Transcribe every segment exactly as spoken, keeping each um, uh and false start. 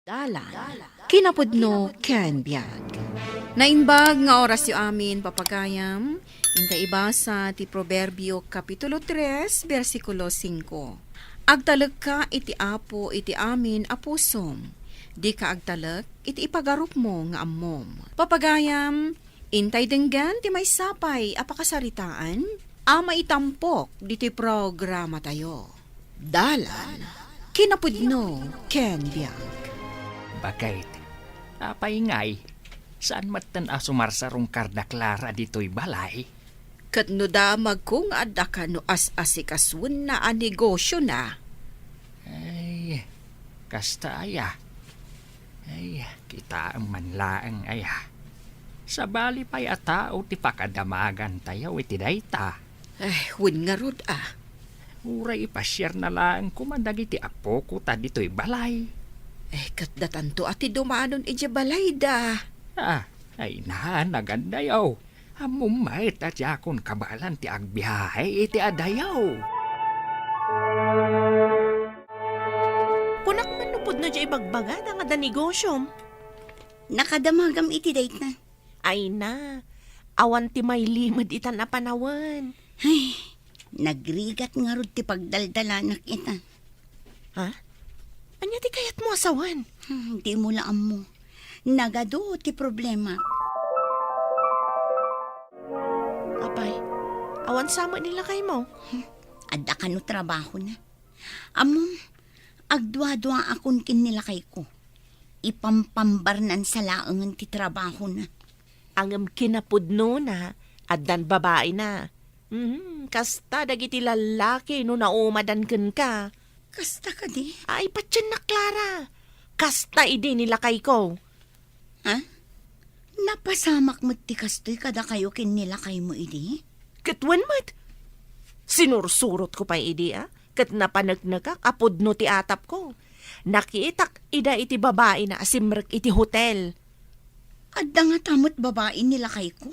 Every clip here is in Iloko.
Dalan, kinapudno ken biag. Naimbag nga orasyo amin, papagayam. Inta ibasa ti Proverbio, Kapitulo tres, bersikulo singko. Agtalekka iti Apo iti amin a pusom. Dika agtalek iti ipagarupmo nga ammom. Papagayam, intay denggen ti maysa pay a pakasaritaan a maitampok ditoy programatayo. Dalan, kinapudno ken biag. Baket, apay ngay, saan metten a sumarsarungkar da Clara ditoy balay? Ket no damagko nga adda kano as-asikasuenna a negosiona. Ay, kasta aya. Ay, kitaem man laeng aya. Sabali pay a tao ti pakadamagantayo iti dayta. Ay, wen ngarud a. Uray ipasiarna laeng koma dagiti apoko ta ditoy balay. Ay, ket datanto a ti dumanon idiay balayda. Ah, ay na, nagandayo. Ammom met a diakon kabaelan ti agbiahe iti adayo. Kunak man no pudno diay ibagbagada nga adda negosiom. Nakadamagam iti dayta. Ay na, awan ti mailimed itan a panawen. Ay, nagrigat ngarud ti pagdaldalanak ita. Ha? Ania ti kayatmo a sawen? Hmm, dimo la ammo. Nagadu ti problema. Apay, awan sa met ni lakaymo? Hmm, adda kano trabahona. Ammom, agduaduaakon ken ni lakayko. Ipampambarnansa laengen ti trabahona. Ngem kinapudnona, addan babaina. Mhm, kasta dagiti lallaki no naumadan kenka. Kasta kadi? Ay, patiennak, Clara. Kasta idi ni lakayko. Ha? Napasamak met ti kastoy kadakayo ken ni lakaymo idi? Ket wen met. Sinursurotko pay idi, a? Ket napaneknekak a pudno ti atapko. Nakitak ida iti babaina a simrek iti hotel. Adda ngata met babai ni lakayko?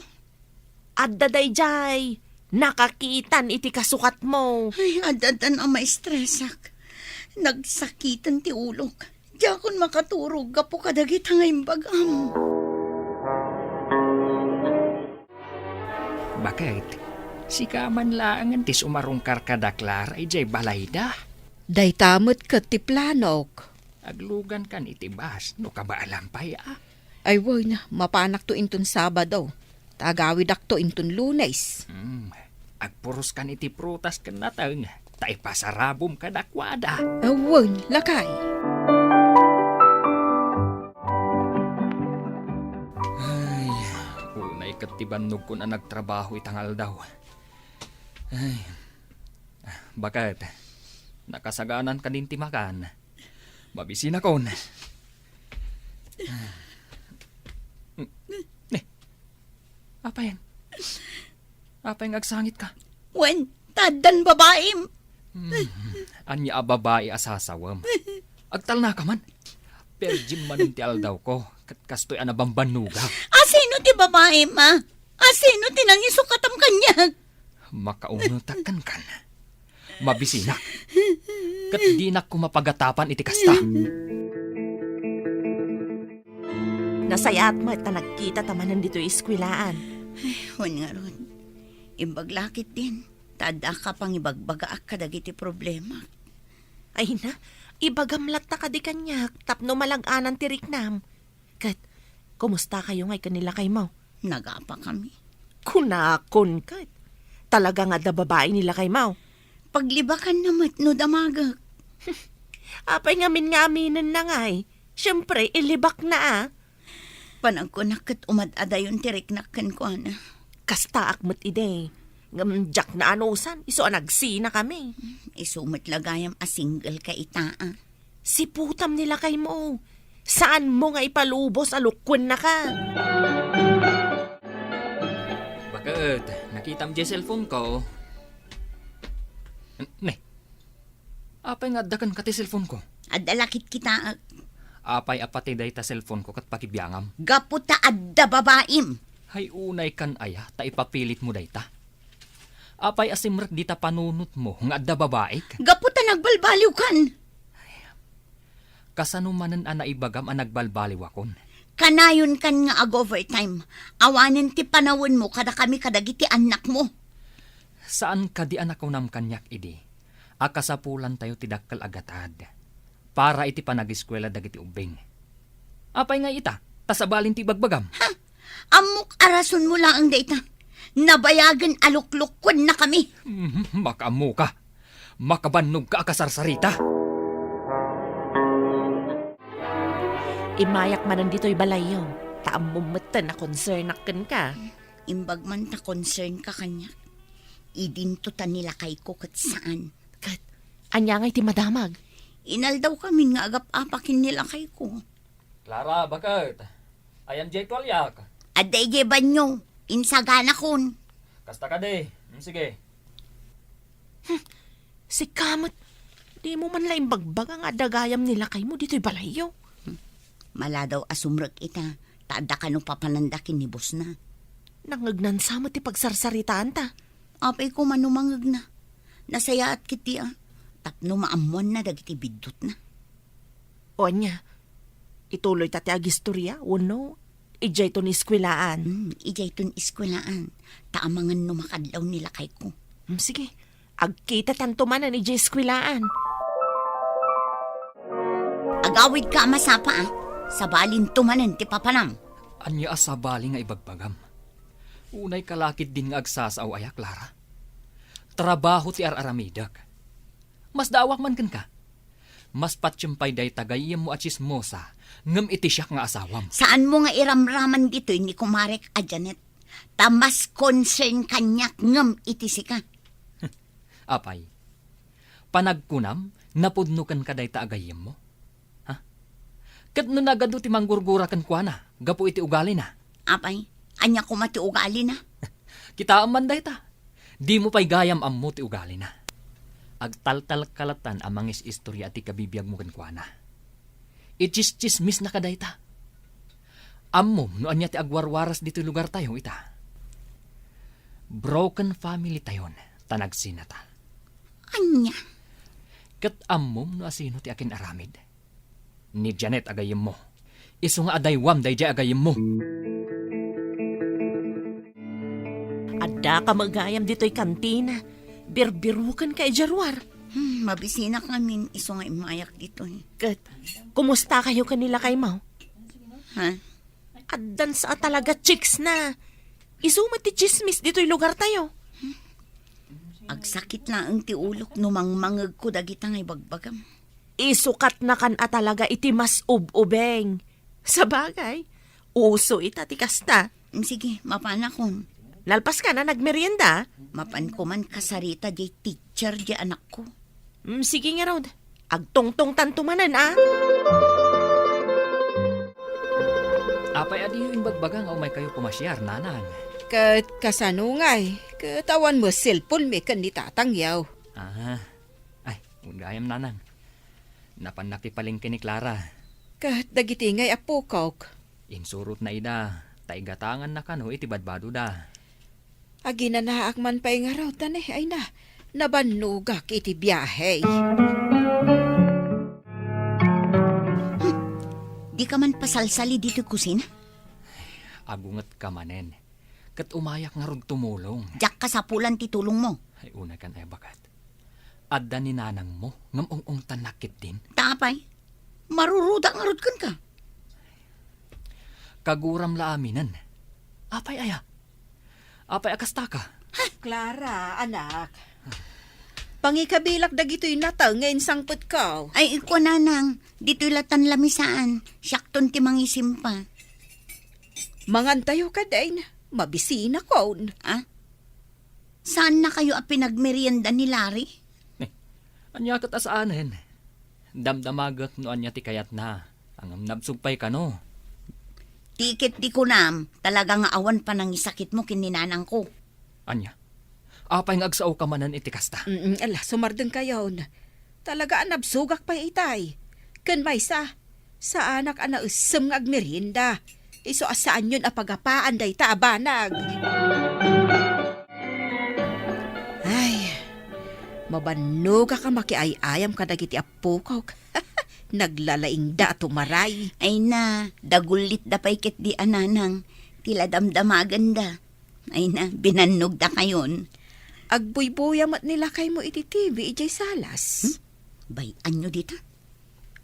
Adda daydiay. Nakakitan iti kasukatmo. Ay, adda-addan a maestresak. Nagsakiten ti ulok. Diakon makaturog gapu kadagita nga imbagam. Baket, sika man laengen ti sumarungkar kada Clara idiay balayda? Dayta met ket ti planok. Aglugankan iti bus no kabaelam pay a. Ay wen, mapanakto inton Sabado. Ta agawidakto inton Lunes. Hmm, agpuroskan iti prutas ken nateng, ta ipasarabom kadakuada. Awan, lakay. Ay, unay ket ti bannogkon a nagtrabaho ita nga aldaw. Ay, baket, nakasaganan kadin ti makan. Mabisinakon. Eh, apay? Apay nga agsangitka? Wen, ta addan babaim. Hmm, ania a babai a sasawem? Agtalnaka man. Perdim manen ti aldawko, ket kastoy a nabambannogak. Asino ti babaim, a? Asino ti nangisukatam kaniak? Makaungetak kenkan. Mabisinak. Ket dinak koma pagatapan iti kasta. Nasayaat met ta nagkitata manen ditoy eskuelaan. Ay, wen ngarud. Imbag la ketdin, ta addaka pangibagbagaak kadagiti problemak. Ay na, ibagam latta kadi kaniak tapno malag-anan ti riknam. Ket, kumustakayo ngay ken ni lakaymo? Nagapakami. Kunakon ket, talaga nga adda babai ni lakaymo? Paglibakanna met no damagek. Apay ngamin nga aminenna ngay? Siempre, ilibakna a. Panagkunak ket umad-adayon ti riknak kenkuana. Kastaak met idi. Ngem diak naanusan, isu a nagsinakami. Isu met la gayam a singleka ita a. Siputam ni lakaymo. Saanmo nga ipalubos a lukuennaka. Baket, nakitam diay cellphone ko. Ne, apay nga adda kenka ti cellphone ko? Adda la kitkitaek. Apay a pati dayta cellphone ko ket pakibiangam? Gapu ta adda babaim. Hay unay kan aya ta ipapilitmo dayta? Apay a simrek dita panunotmo nga adda babaik? Gapu ta nagbalbaliwkan. Kasano manen a naibagam a nagbalbaliwakon? Kanayonkan nga ag-overtime. Awanen ti panawenmo kadakami kadagiti annakmo. Saan kadi a nakunam kaniak idi a kasapulantayo ti dakkel a gatad para iti panageskuela dagiti ubbing? Apay nga ita, ta sabalin ti ibagbagam? Ha? Ammok a rasonmo laeng dayta. Nabayagen a luklukkuennakami. Mhm, makaammoka. Makabannogka a kasarsarita. Immayak manen ditoy balayyo, ta ammom metten a concernak kenka. Imbag man ta concernka kaniak. Idinto ta nilakayko ket saan. Ket, ania ngay ti madamag? Inaldawkamin nga agap-apa ken nilakayko. Clara, baket. Ayan jay tualiak. Adda idiay banyo. Insaganakon. Kasta kadi. Mm, sige. Hmm. Sika met, dimo man la imbagbaga nga adda gayam ni lakaymo ditoy balayyo. Hmm. Maladaw a sumrek ita, ta adda kano papananda ken ni bossna. Nangegnansa met ti pagsarsaritaanta. Apay koma no mangegna. Nasayaat ketdi a, tapno maammoanna dagiti biddutna. O ania, ituloyta ti agistoria wenno idiayton iskuelaan? Hmm, idiayton iskuelaan. Ta amangan no makadlaw ni lakayko. Hmm, sige. Agkitatanto manen idiay iskuelaan. Agawidka a masapa, a. Sabalinto manen ti papanam. Ania a sabali nga ibagbagam? Unayka la ketdin nga agsasao aya, Clara? Trabaho ti ar-aramidek. Masdaawak man kenka. Mas patiem pay dayta gayyemmo a tsismosa ngem iti siak nga asawam. Saanmo nga iramraman ditoy ni kumarek a Janet, ta mas concern kaniak ngem iti sika. Apay, panagkunam, napudno kenka dayta a gayyemmo? Ha? Ket no nagadu ti manggurgura kenkuana gapu iti ugalina? Apay, ania koma ti ugalina? Kitaem man dayta. Dimo pay gayam ammo ti ugalina. Agtaltalka latan a mangis-istoria ti kabibiagmo kenkuana. Itsistsismisnaka dayta. Ammom no ania ti agwarwaras ditoy lugartayo ita. Broken family tayon, ta nagsinata. Ania? Ket ammom no asino ti akin-aramid? Ni Janet a gayyemmo. Isu nga adaywam daydiay a gayyemmo. Addaka met gayam ditoy kantina. Birbirukenka idiay ruar. Hmm, mabisinak ngamin isu nga immayak ditoy. Ket, kumustakayo ken ni lakaymo? Ha? Addansa a talaga chicksna. Isu met ti tsismis ditoy lugartayo. Agsakit laeng ti ulok no mangmangegko dagita nga ibagbagam. Isukatnakan a talaga iti mas ub-ubeng. Sabagay, uso ita ti kasta. Mm, sige, mapanakon. Nalpaska a nagmerienda? Mapanko man kasarita diay teacher diay anakko. Mm, sige ngarud. Agtungtongtanto manen, a? Apay a diyo imbagbaga nga umaykayo pumasiar, nanang? Ket kasano ngay? Ket awan met cellphone-mi ken ni tatangyo. Ah, ay, gayam, nanang. Napan nakipalengke ni Clara. Ket dagiti ngay appokok? Insurotna ida, ta igatanganna kano iti badbadoda. Aginanaak man pay ngarud, ta ne, ay na, nabannogak iti biahe. Hmm, dika man pasalsali ditoy kusina? Agungetka manen. Ket umayak ngarud tumulong. Diak kasapulan ti tulongmo. Ay, unay kan ay bakat. Adda ni nanangmo ngem ung-ungtannak ketdin? Ta apay? Marurudak ngarud kenka. Kaguram la aminen. Apay aya? Apay a kastaka? Clara, anak. Pangikabilak dagitoy nateng nga insangpetko. Ay, ikuananang, ditoy latan lamisaan. Siakton ti mangisimpa. Mangantayo kadin. Mabisinakon. Ah? Saannakayo a pinagmerienda ni Larry? Eh, ania ket a saanen? Damdamagek no ania ti kayatna. Ngem nabsog pay kano. Ti ket di kunam, talaga nga awan panangisakitmo ken ni nanangko. Ania? Apay nga agsaoka manen iti kasta? Mm, ala, sumardengkayon. Talaga a nabsogak pay itay. Ken maysa, saanak a naessem nga agmerienda. Isu a saanyon a pagapaan dayta a banag. Ay, mabannogak a makiay-ayam kadagiti appokok. Naglalaingda a tumaray. Ay na, dagullitda pay ketdi a nanang ti la damdamaganda. Ay na, binannogdakayon. Agbuybuya met ni lakaymo iti T V idiay salas. Hmm? Bay-anyo dita?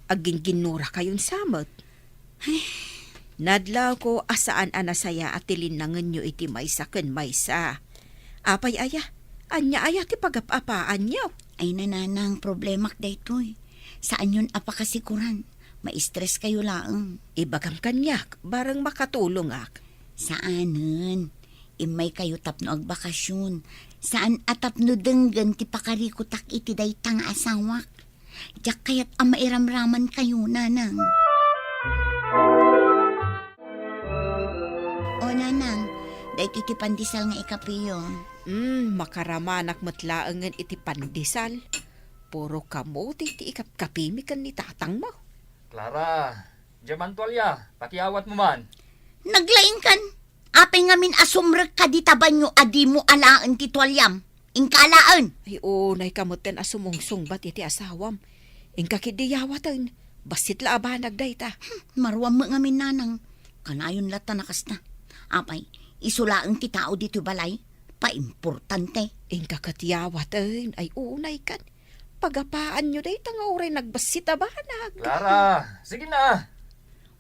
Aggingginnurakayon sa met. Ay. Nadlawko a saan a nasayaat ti linnangenyo iti maysa ken maysa. Apay aya? Ania aya ti pagap-apaanyo? Ay, nanang, problemak daytoy. Saanyon a pakasikuran. Ma-stress kayo laeng. Ibagam kaniak, bareng makatulongak. Saanen. Immaykayo tapno agbakasyon. Saan a tapno denggen ti pakarikutak iti dayta nga asawak. Diak kayat a mairamramankayo, nanang. O, nanang, daytoy ti pandesal nga ikapiyo. Hmm, makaramanak met laengen iti pandesal. Puro kamote ti ikapkapimi ken ni tatangmo. Clara, diay man tualia, pakiawatmo man. Naglaingkan. Apay ngamin a sumrek ka dita banio a dimo alaen ti tualiam? Inka alaen. Ay, unayka metten a sumungsungbat iti asawam. Inka ketdi yawaten. Bassit la a banag dayta. Hmm, maruam met ngamin, nanang. Kanayon latta a kasta. Apay, isu laeng ti tao ditoy balay. Paimportante. Inka ket yawaten. Ay, unaykan. Pagapaanyo dayta nga uray nagbassit a banag. Clara, sige na.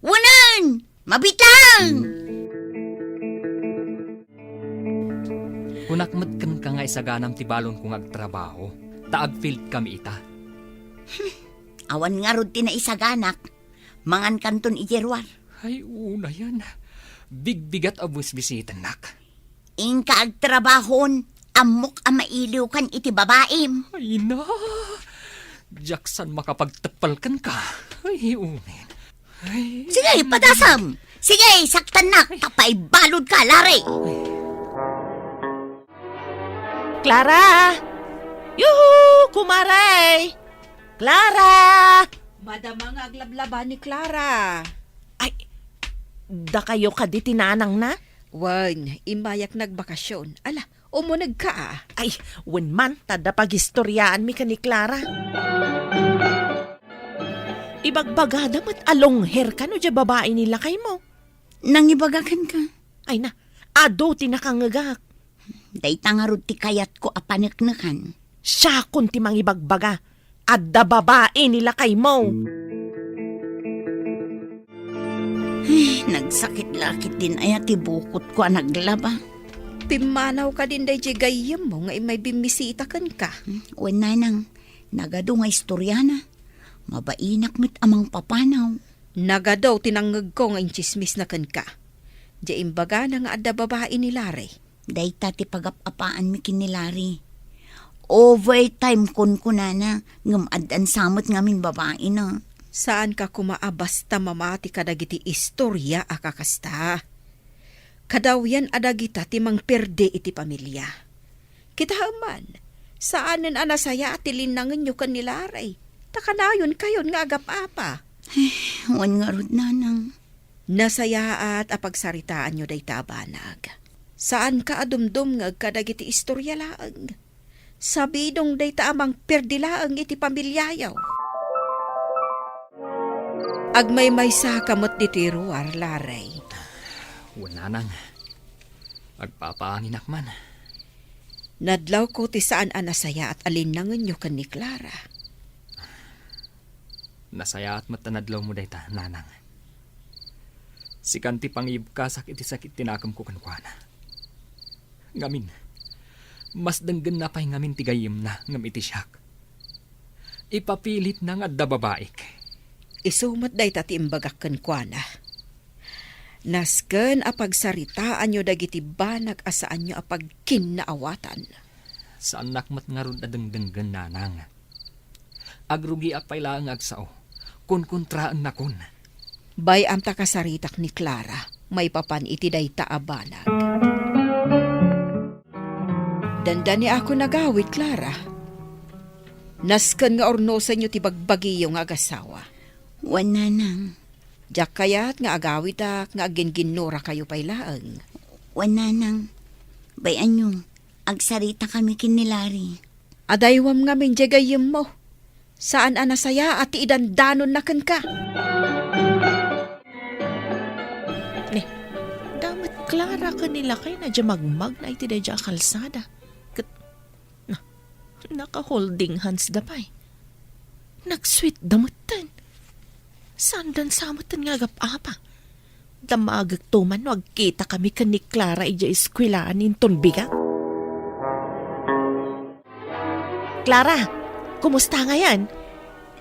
Unen! Mabitlang! Kunak met kenka nga isaganam ti balonko nga agtrabaho, ta agfield kami ita. Awan ngarud ti naisaganak, mangankanton idiay ruar. Ay, unayen. Bigbigat a buisbuisitennak. Inka agtrabahon, ammok a mailiwkan iti babaim. Ay na, diak saan makapagteppel kenka. Ay, unen. Ay. Sige, padasam! Sige, saktannak, ta paibalodka, Lare! Clara! Yuhu! Kumare! Clara! Madama nga aglablaba ni Clara. Ay, dakayo kadi ti nanangna? Wen, immayak nagbakasyon. Ala, umunegka a. Ay, wen man, ta adda pagistoriaanmi ken ni Clara. Ibagbagada met a long hair kano diay babai ni lakaymo. Nangibaga kenka. Ay na, adu ti nakangngegak. Dayta ngarud ti kayatko a paneknekan. Siakon ti mangibagbaga. Adda babai ni lakaymo. Ay, nagsakit la ketdin aya ti bukotko a naglaba. Pimmanaw kadin daydiay gayyemmo nga immay bimmisita kenka. Hmm, wen nanang, nagadu nga istoriana. Mabainak met a mangpapanaw. Nagadu ti nangngegko nga intsismisna kenka. Diay imbagana nga adda babai ni Larry. Dayta ti pagap-apaanmi ken ni Larry. Overtime kunkunana, ngem addan sa met ngamin babaina. Saanka koma a basta mamati kadagiti istoria a kakasta. Kadawyan a dagita ti mangperdi iti pamilia. Kitaem man, saanen a nasayaat ti linnangenyo ken ni Larry, ta kanayonkayon nga agap-apa. Ay, wen ngarud, nanang. Nasayaat a pagsaritaanyo dayta a banag. Saanka a dumdumngeg kadagiti istoria laeng. Sabidong dayta a mangperdi laeng iti pamiliayo. Agmaymaysaka met ditoy ruar, Larry. Wen, nanang. Agpapaanginak man. Nadlawko ti saan a nasayaat a linnangenyo ken ni Clara. Nasayaat met ta nadlawmo dayta, nanang. Sikan ti pangibkasak iti sakit ti nakemko kenkuana. Ngamin, mas denggenna pay ngamin ti gayyemna ngem iti siak. Ipapilitna nga adda babaik. Isu met dayta ti imbagak kenkuana. Nasken a pagsaritaanyo dagiti banag a saanyo a pagkinnaawatan. Saannak met ngarud a dengdenggen, nanang. Agrugiak pay laeng nga agsao. Kunkontraennakon. Bay-am ta kasaritak ni Clara maipapan iti dayta a banag. Dandaniakon agawid, Clara. Nasken nga urnosenyo ti bagbagiyo nga agasawa. Wen, nanang. Diak kayat nga agawidak nga agginginnurakayo pay laeng. Wen, nanang. Bay-anyo, agsaritakami ken ni Larry. Adaywam ngamin diay gayyemmo. Saan a nasayaat ti idandanonna kenka. Ne, da met Clara ken ni lakayna diay magmagna iti daydiay a kalsada. Ket, na, naka-holding hands da pay. Nag-sweet da metten. Saandan sa metten nga agap-apa. Damagekto man no agkitakami ken ni Clara idiay eskuelaan inton bigat. Clara, kumusta ngayen?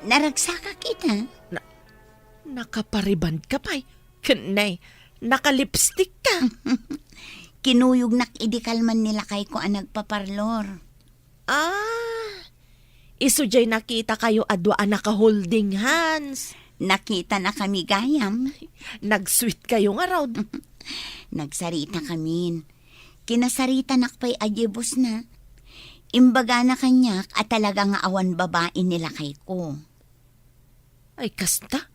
Naragsakak ita. Na-, nakapariband ka pay. Ken ne, nakalipstick ka. Kinuyognak idi kalman ni lakayko a nagpaparlor. Ah, isu diay nakitakayo a dua a naka-holding hands. Nakitanakami gayam. Nag-sweet kayo ngarud. Nagsaritakamin. Kinasaritanak pay a diay bosna. Imbagana kaniak a talaga nga awan babai ni lakayko. Ay, kasta?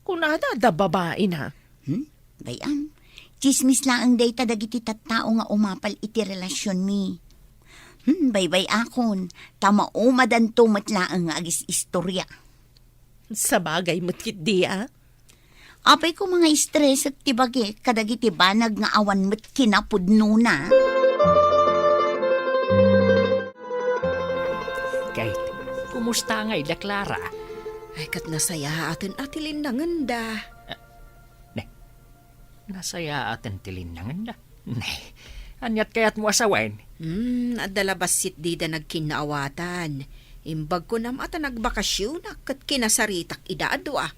Kunada adda babaina? Hmm? Bay-am, tsismis laeng dayta dagiti tattao nga umapal iti relasionmi. Hmm, baybay-akon, ta maumadanto met laeng nga agis-istorya. Sabagay met ketdi a. Apay ko, manga-stressek ti bagik kadagiti banag nga awan met kinapudnona. Kate, kumusta ngay da Clara? Ay, ket nasayaaten a ti linnangenda. Ne, nasayaaten ti linnangenda? Ne, aniat kayatmo a sawen? Hmm, adda la bassit dida nagkinnaawatan. Imbag kunam a ta nagbakasionak ket kinasaritak ida a dua.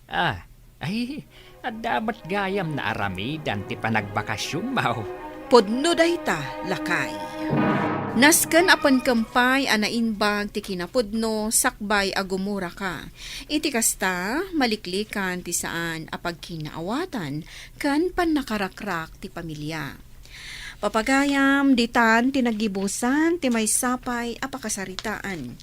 Ah, ay, adda met gayam naaramidan ti panagbakasionmo. Pudno dayta, lakay. Nasken a penkem pay a naimbag ti kinapudno sakbay a gumuraka. Iti kasta, maliklikan ti saan a pagkinnaawatan ken pannakarakrak ti pamilia. Papagayam, ditan ti naggibusan ti maysa pay a pakasaritaan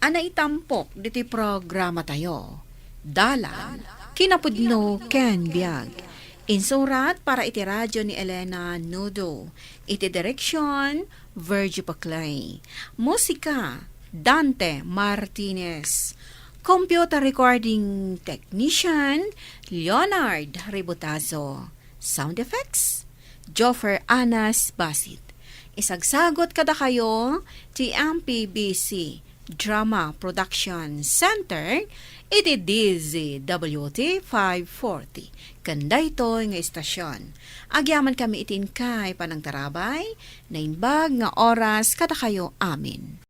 a naitampok ditoy programatayo. Dalan, kinapudno ken biag. Insurat para iti radio ni Elena Nudo. Iti direksion, Virgie Paclay. Musika, Dante Martinez. Computer recording technician, Leonard Ributazo. Sound effects, Joffer Anas Basit. Isagsagot kadakayo ti M P B C Drama Production Center iti D Z W T five forty. Ken daytoy nga istasyon, agyamankami iti inkay panangtarabay, naimbag nga oras kadakayo amin.